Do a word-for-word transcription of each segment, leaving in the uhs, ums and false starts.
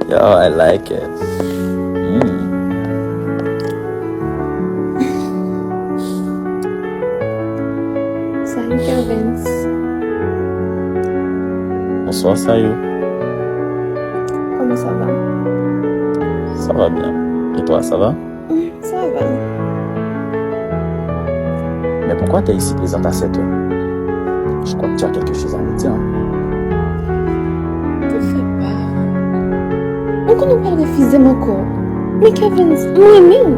Yo, I like it. Mm. Salut, Kervens. Bonsoir, Sayou. Comment ça va? Ça va bien. Et toi, ça va? Mm, ça va. Mais pourquoi t'es ici présente à cette heure? Je crois que tu as quelque chose à me dire, hein. T'en fais pas. Ou konn ou pa refize m ankò. Men Kervens, mwen renmen w.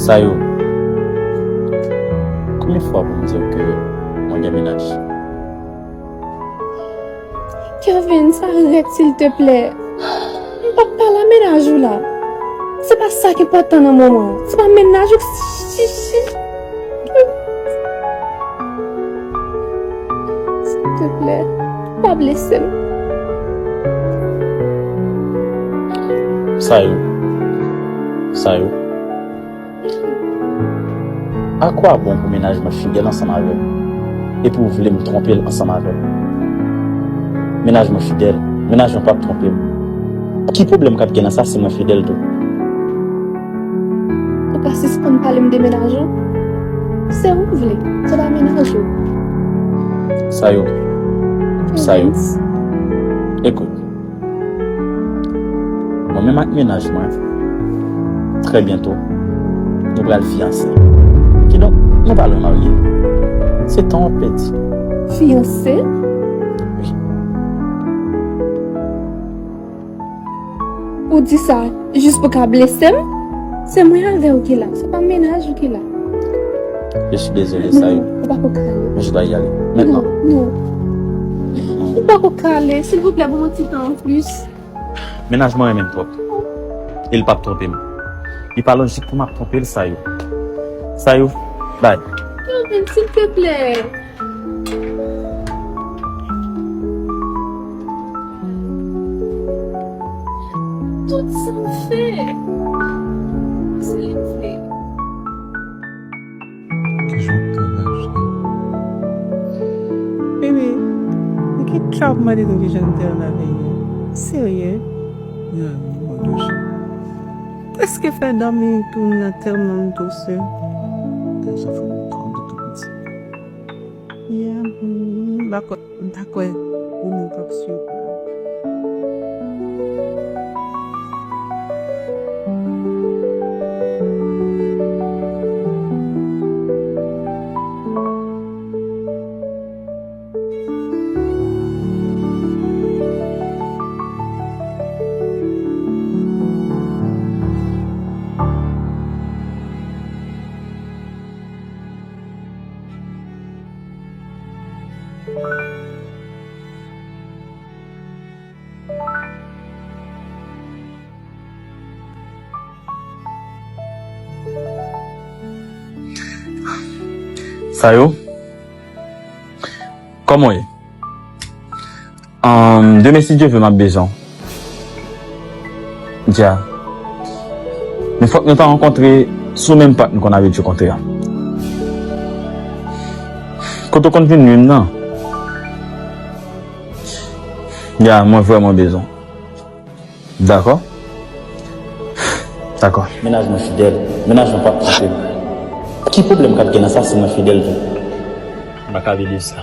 Sayou, konbyen fwa pou m di w ke mwen gen mennaj? Kervens, arèt, silteplè. M p ap pale a mennaj ou la. Se pa sa k enpòtan nan moman an. Se pa mennaj ou k... Silteplè, pa blese m. Sayou. Sayou. A kwa bon pou mennaj mwen fidèl ansanm avè m, epi w vle m twonpe l ansanm avè m? Mennaj mwen fidèl, mennaj mwen p ap twonpe m. Ki pwoblèm k ap gen nan sa si mwen fidèl tou? Ou ka sispann pale m de mennaj ou? Se ou m vle, se pa mennaj ou. Sayou, Sayou, ekout. Mwen menm ak mennaj mwen, trè byento, nou pral fiyanse. Kidonk, nou pa lwen marye. Se tan w ap pèdi. Fiyanse? Wi. Ou di sa jis pou ka blese m? Se mwen avè w ki la, se pa mennaj ou ki la. Je suis désolé, Sayou. Non, ou pa ko ka ale. Mais je dois y aller. Maintenant. Non, non. Ou pa ko ka ale. Silvouplè, ban mwen ti tan anplis. Mennaj mwen renmen m twòp. E l p ap twonpe m. Li pa lojik pou m ap twonpe l, Sayou. Sayou, bay. Kervens, silteplè. Tout sa m fè, se li m vle. Ki jan w t ap achte? Bebe, men ki jan w ap mande nou ki jan m te annaveye? Serye? Ya, nou mande sa. Prèske fè dòmi tou nan tèlman m douse. Tèl sa fè m twòp de tou piti. Ya, m pa kwè, m pa kwè ou menm k ap swiv la. Sayou, kòman w ye? Ahn, demen, si Dye vle, m ap bezwen w. Dja. Men fòk nou ta rankontre sou menm pak nou konn abitye kontre a. Kote w konn vin nwi m nan? Ya, mwen vrèman bezwen w. Dakò. Dakò. Mennaj mwen fidèl. Mennaj mwen p ap twonpe m. Ki pwoblèm k ap gen nan sa si mwen fidèl tou? M pa ka believe sa.